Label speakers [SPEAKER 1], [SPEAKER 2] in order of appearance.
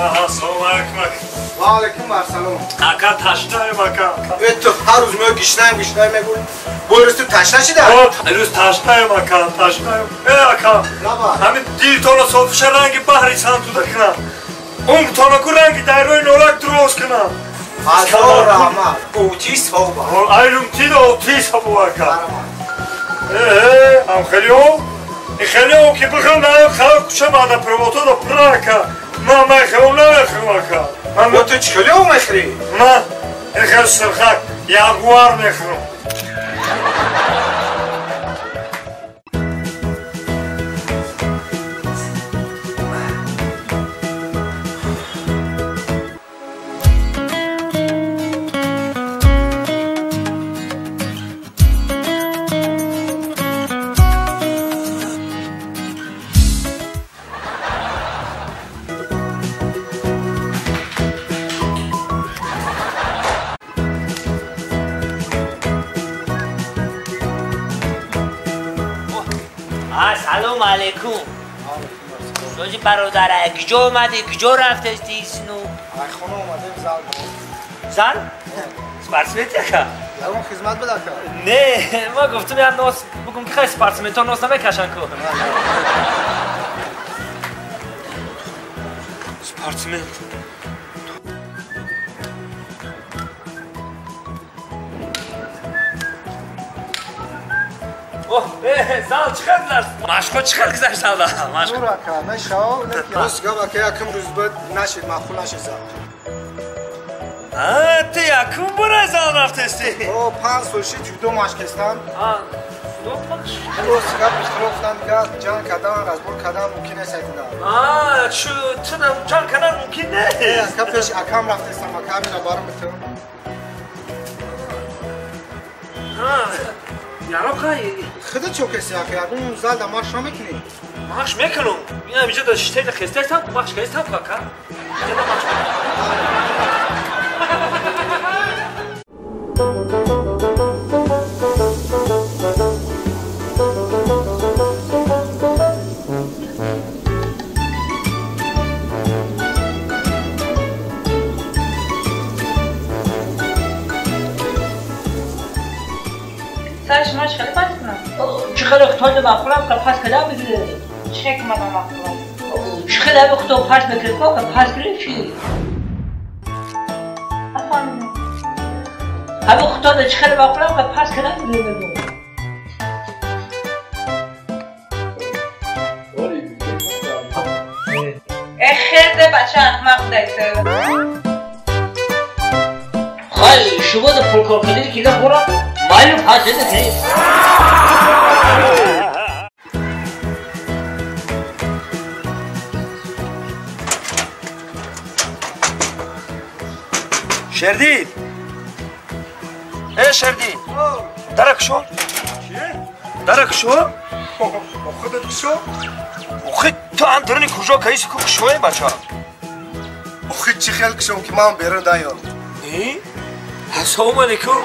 [SPEAKER 1] Ассалому алайкум.
[SPEAKER 2] Ва алайкум ассалом.
[SPEAKER 1] Ака ташнаем ака.
[SPEAKER 2] Ту ҳар рӯз меои гишнаем гишнаем мегӯй. Бо рӯз ту ташна шида?
[SPEAKER 1] Рӯз ташнаем ака, ташнаем. Э ака. Ҳамин дилтона софиша ранги баҳри сантуда кунам. Умртона ку ранги дайрои нолак дуроз кунам.
[SPEAKER 2] Ҳазор раҳмат. Ути соба.
[SPEAKER 1] Айрум тида ути сабу ака. Э, ам хелио? Хелио ки бихам на халқ куча бада провото да прака. Ма мехрам намехрам ака.
[SPEAKER 2] Ма ту чӣ хелио мехрӣ?
[SPEAKER 1] Ма хел сирхак ягуар мехрам.
[SPEAKER 3] Салом алейкум. Соҷи бародар, куҷо омадӣ? Куҷо рафтести сину?
[SPEAKER 2] Ай хона омадем зал.
[SPEAKER 3] Зал? Спортсмен яка?
[SPEAKER 2] Ягон хизмат буда ака?
[SPEAKER 3] Не, ма гуфтум я нос бугум ки хай спортсменто нос намекашанд ку.
[SPEAKER 1] Спортсмен.
[SPEAKER 3] Зал чӣ хел гузашт? Машқҳо чӣ хел гузашт залда?
[SPEAKER 2] Зур ака, мешав, рост гап ака, якум рӯз баъд нашид, маъқул нашид зал.
[SPEAKER 3] Ту якум бора зал рафтести?
[SPEAKER 2] О, 5 сол шид ҷудо машқ кестам.
[SPEAKER 3] Ҷудо машқ?
[SPEAKER 2] Рост гап ихтироф кардам, дигар ҷанг кардан, разбор кардан мумкин нест айдида.
[SPEAKER 3] Чу ту ҷанг кардан мумкин нест?
[SPEAKER 2] Ака пеш акам рафтестам, ака ҳамина баром битум.
[SPEAKER 3] Яроқай.
[SPEAKER 2] Худат чо кеси ака, ягон залда машқ намекунӣ?
[SPEAKER 3] Машқ мекунам. Ина инҷа да шитайда хестаистам, машқ кардистам ака. Инҷа да машқ мекунам.
[SPEAKER 4] Шумо чӣ хеле пас кунам?
[SPEAKER 3] Чӣ хеле хитои мақулам ка пас кардам бигиред.
[SPEAKER 4] Чӣ хеле ки ман мақулам?
[SPEAKER 3] Чӣ хеле ҳами хито пас мекунед ка пас кунед чӣ?
[SPEAKER 4] Нафаҳмидам.
[SPEAKER 3] Ҳами хитода чӣ хеле мақулам ка пас кардам бигиред мегӯм.
[SPEAKER 4] Э хеле бача аҳмақ будай ту.
[SPEAKER 3] Хай шумо да пулкор кардед ки хӯрам Маълум ҳасида кунед.
[SPEAKER 1] Шердил! Э, Шердил! Дара кушо? Чи? Дара кушо? Худат кушо? Охи, ту ам даруни кужо каиси ку кушоем, бача?
[SPEAKER 2] Охи, чӣ хел кушом ки ман берун даём?
[SPEAKER 1] Э? Ассалому алайкум.